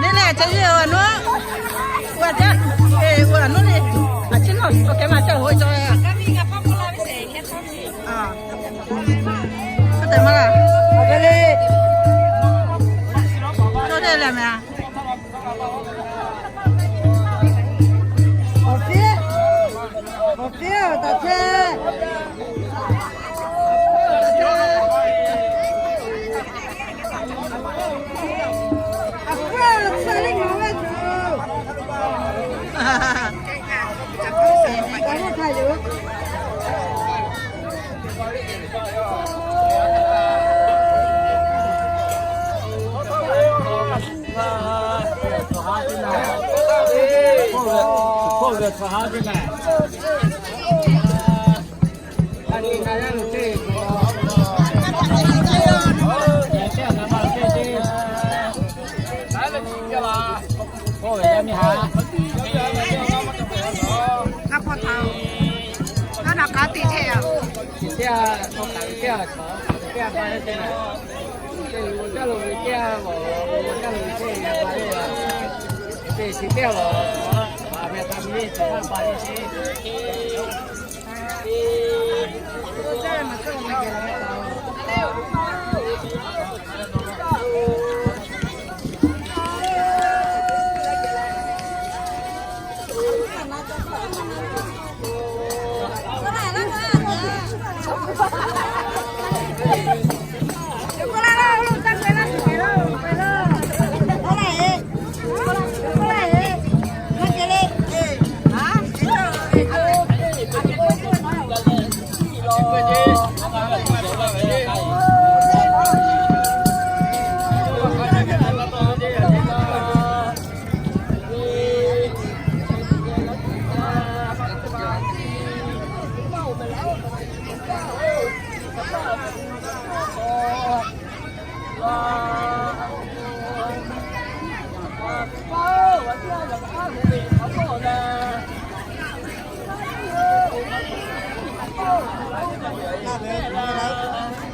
Neˇ leh ca yeˇ awˬ nuˇ, awˬ jaˇ, awˬ nuˇ le, a ciˉ nawˬ awˬ kehˉ ma caˇ hoꞈ cawˬ. Awˬ teꞈ ma laˇ, awˬ teꞈ leh meh a. Awˬ fiˉ, awˬ fiˉ-oˬ, taꞈ chehˇ.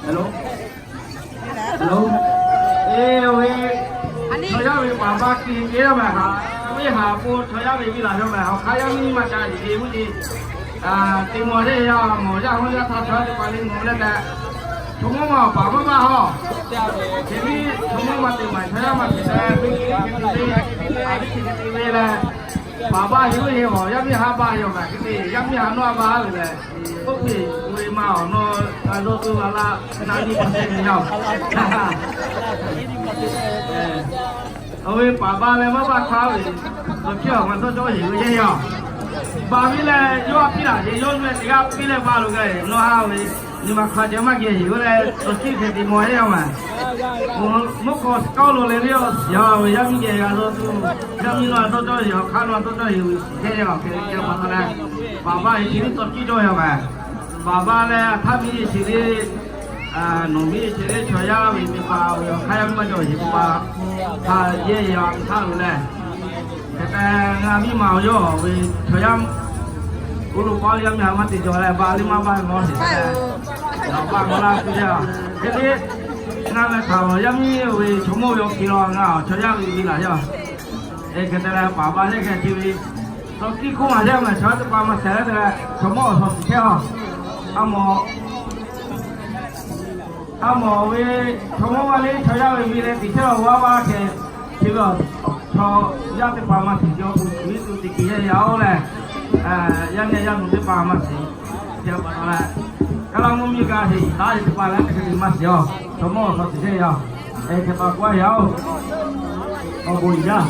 Hello. Hello. Eˬ, oˇ ve, chaw yaˇ ve paˍ ba kiˬ ve yaˇ mehˍ haꞈ, oˇ ve haꞈ k'o chaw yaˇ ve viˇ laˬ yaˇ mehˍ, awˬ hk'aˇ yaˇ miˇ maˇ ca yeˬ ve, oˇ ve teˇ, teˇ maw teˇ yaˇ mawˬ yaˇ hawˉ yaˇ htaˇ chaw yaˇ teˇ hpaˍ le mawˬ leh tehꞈ, chaw mawˇ ma awˬ paˍ maˇ maˇ hawˉ. Hk'e ve chaw mawˇ ma teˇ maˬ chaw yaˇ maˇ teˇ leh, ve kiˬ ve hk'e te ve, a viˉ hk'e te ve leh, paˍ ba heˆ oˇ heˆ awˬ yaˇ miˇ haꞈ ba heˆ awˬ mehˍ hk'e te, yaˇ miˇ haꞈ nawˉ a ba heˆ leh, oˇ hk'e oˇ ve ma awˬ nawˉ a dawˇ tuˬ la laˇ, na nyi pa te ve yaˇ. Awˬ ve paˍ ba leh maˇ baˇ hk'aˇ ve, awˬ ceˇ awˬ ma tawˇ cawˇ yeˬ ve yehˇ yaˇ. Baˬ ve lehˬ, yawˇ a piˇ laˬ yeˬ, yawˇ meh teˇ g'aˇ piˇ leh ba loˬ gaˇ, nawˬ ha ve nyi ma hk'a ceh maˇ geh yeˬ oˇ leh, awˬ ceˇ hk'e te maw yehˇ yaˇ ma. Mvuhˇ hk'aw k'aoˆ lo leh ve awˬ shiˍ a ve yaˇ miˇ geh g'a dawˇ tuˬ, yaˇ miˇ nawˬ a tawˇ cawˇ yeˬ, awˬ hk'aˇ nawˬ a tawˇ cawˇ yeˬ ve shiˍ yehˇ yaˇ, hk'e te pa taw leh, paˍ ba yeˬ chi teˇ tawˇ ceˇ cawˇ yaˇ ma. Paˍ ba leh a htaˇ miˇ yeˬ chi teˇ, nawˬ miˇ yeˬ chi teˇ chaw yaˇ ve miˇ pa ve awˬ hk'aˇ yaˇ miˇ maˇ cawˬ yeˬ pa, hk'a yehˇ yaˇ hk'aˇ lo leh, hk'e te ngaˬ miˇ ma awˬ yawˇ ve chaw yaˇ, oˇ lo paˇ yaˇ miˇ haꞈ maˇ te cawˬ leh, ba liˇ maˇ ba ve mawˬ sheˍ leh, awˬ pa maˇ laˇ tuˬ yaˇ. Hk'e te, ngaˬ meh htaꞈ yaˇ miˇ ve chaw mawˇ ve awˬ hkiˬ lo ngaˬ chaw yaˇ ve viˇ laˬ yaˇ. Hk'e te leh paˍ ba lehˬ hk'e te ve, tawˇ kiˇ hk'oˆ maˬ yaˇ mehˍ, chaw yaˇ teˇ hpaˍ maˇ shehˍ leh te leh chaw mawˇ awˬ hk'aw tiꞈ chehˇ a. A mawˬ, a mawˬ ve chaw mawˇ maˇ le chaw yaˇ ve viˇ leh tiꞈ chehˇ la g'a maˇ hk'e, chi ve chaw yaˇ teˇ hpaˍ maˇ shiˍ cawˬ, tuˬ tuˬ tiꞈ kiˬ yehˇ yaˇ oˇ leh, yaˇ nehˇ yaˇ nu teˇ hpaˍ maˇ shiˍ cawˬ pa taw leh, Kaˇ laˇ mvuhˇ miˬ g'a heˍ taˉ ve teˇ hpaˍ lehˬ, hk'e te maˇ shiˍ-oˬ. Chaw mawˇ awˬ hk'aw shiˍ chehˇ yaˇ-oˬ. Eˬ, hk'e pa k'oˆ a yaˇ-oˬ. Awˬ bon yaˇ.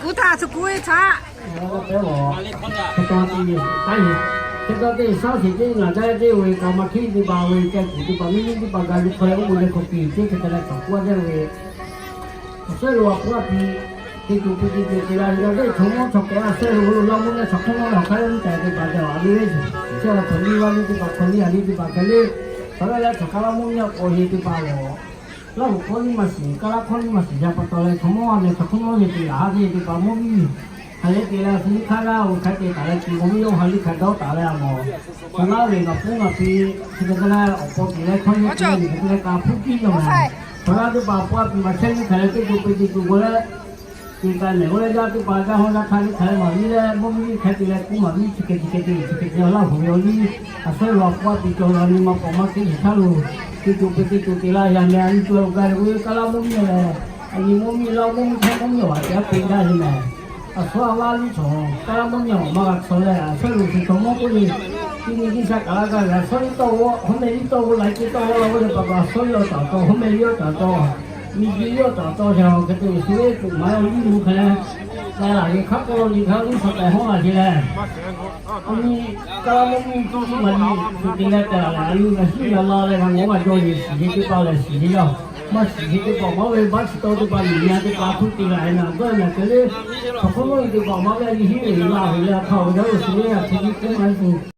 Kuˇ htaˇ tcuh kuˇ ve htaꞈ hk'e taw te, hk'e taw te shaˉ sheˍ teˇ ngaˬ daˇ teˇ ve kaꞈ maˇ hkiˉ teˇ hpaˍ ve, ca kuˬ teˇ hpaˍ miˇ miˇ teˇ hpaˍ gaˬ ve hk'aw leh, oˇ ve leh hk'aw piˇ teˇ hk'e te leh kaꞈ k'oˆ a jaˇ ve, awˬ suhˉ lo a k'oˆ a piˇ, teˇ co piˇ teˇ co te la ve, a ve chaw mawˇ chaw kehˬ a suhˉ lo lo laˇ mvuhˇ naw chaw hk'oˆ mawˇ ve awˬ hk'aˇ yaˇ miˇ ca teˇ hpaˍ ca a le ve, chi a hpaˍ nyiˇ vaˇ liˇ teˇ hpaˍ hk'aw liˇ a liˇ teˇ hpaˍ hk'e le, chaw laˇ leh chaw kaˇ laˇ mvuhˇ miˇ a k'awꞈ heˍ teˇ hpaˍ lawˬ. Laˇ hoꞈ hkawˇ liˇ maˇ shiˍ, kaˇ laˇ hkawˇ liˇ maˇ shiˍ, yaˇ pa taw leh chaw mawˇ a meh chaw hk'oˆ mawˇ ve teˇ g'aˇ ha ve teˇ hpaˍ mawˇ viˇ hk'aˬ leh te la suh liˇ hk'aˇ g'aˇ oˬ hk'aˬ te taˍ leh, chi mawˇ viˇ yawˇ ha liˇ hk'aˬ dawˇ taˍ leh a mawˬ. Chaw laˇ ve ngaˬ hpfuhˇ ngaˬ pi, chi hk'e te leh awˬ paw tiꞈ leh hkawˇ liˇ hk'aˬ leh miˬ hk'e te leh ka hpuˇ piˇ yaˇ mehˍ. Chaw laˇ teˇ hpaˍ a paw a piˍ maˇ chehˇ liˇ hk'aˬ leh teˇ co pe teˇ co g'aw leh, te k'ai mehˍ g'aw leh jaˇ teˇ hpaˍ jaˇ hawˇ jaˇ hk'aˇ liˇ hk'aˬ leh maˍ viˇ leh mawˇ viˇ hk'e te leh kuˇ maˍ viˇ chi hk'e chi hk'e te chi hk'e te Laˇ hoꞈ ve awˬ liˇ, a suhˉ lo a paw a piˍ cawˬ la nyi ma pawˍ maˇ teˇ hk'e htaˇ lo, teˇ co pe teˇ co te laˇ yaˇ mehˍ. A nyi co gaˇ ve kaˇ laˇ mawˇ miˇ leh, a nyi mawˇ miˇ Laˇ mawˇ miˇ hk'e mawˇ miˇ a vaꞈ te a pe gaˇ ve mehˍ. A suhˉ a laˇ liˇ chaw kaˇ laˇ mawˇ miˇ a vaꞈ maˇ g'a chaw leh, a suhˉ lo chi chaw mawˇ k'oˆ ve, teˇ nyi teˇ shaˆ kaꞈ laˇ gaˇ ve, a suhˉ liˇ tawˇ g'aˇ hawˉ meh liˇ tawˇ g'aˇ la ce tawˇ g'aˇ la g'aˇ leh pa pa a suhˉ liˇ awˬ taˍ taw, hawˉ meh liˇ awˬ taˍ taw, miˬ guiˬ liˇ awˬ taˍ taw, hk'e te shu ve tuꞈ maˍ yaˇ liˇ mvuh hk'e leh, k'ai laˬ ve hk'a k'aw lo nyi hk'a liˇ chaw tehꞈ hawˉ la ce leh, a nyi kaˇ laˇ mawˇ miˇ tuˇ maˇ liˇ tuꞈ te leh tehꞈ laˬ leh, a nyi ngaˬ shiˉ yaˇ la leh g'a ngaw g'a jaw yeˬ shiˍ ve teˇ hpaˍ lehˬ shiˍ ve yaˇ, maˇ shiˍ ve teˇ hpaˍ maˇ ve baˆ shiˍ tawˇ teˇ hpaˍ miˬ nyi a teˇ hpaˍ hpuˇ te laˬ e naˬ dawˇ e naˬ te le, chaw hk'oˆ mawˇ ve teˇ hpaˍ maˇ ve a nyi hiˉ ve laˇ ve leh a hk'aˇ awˬ g'aˇ lo shiˍ ve a hk'e nyi k'oˆ maˇ tuˬ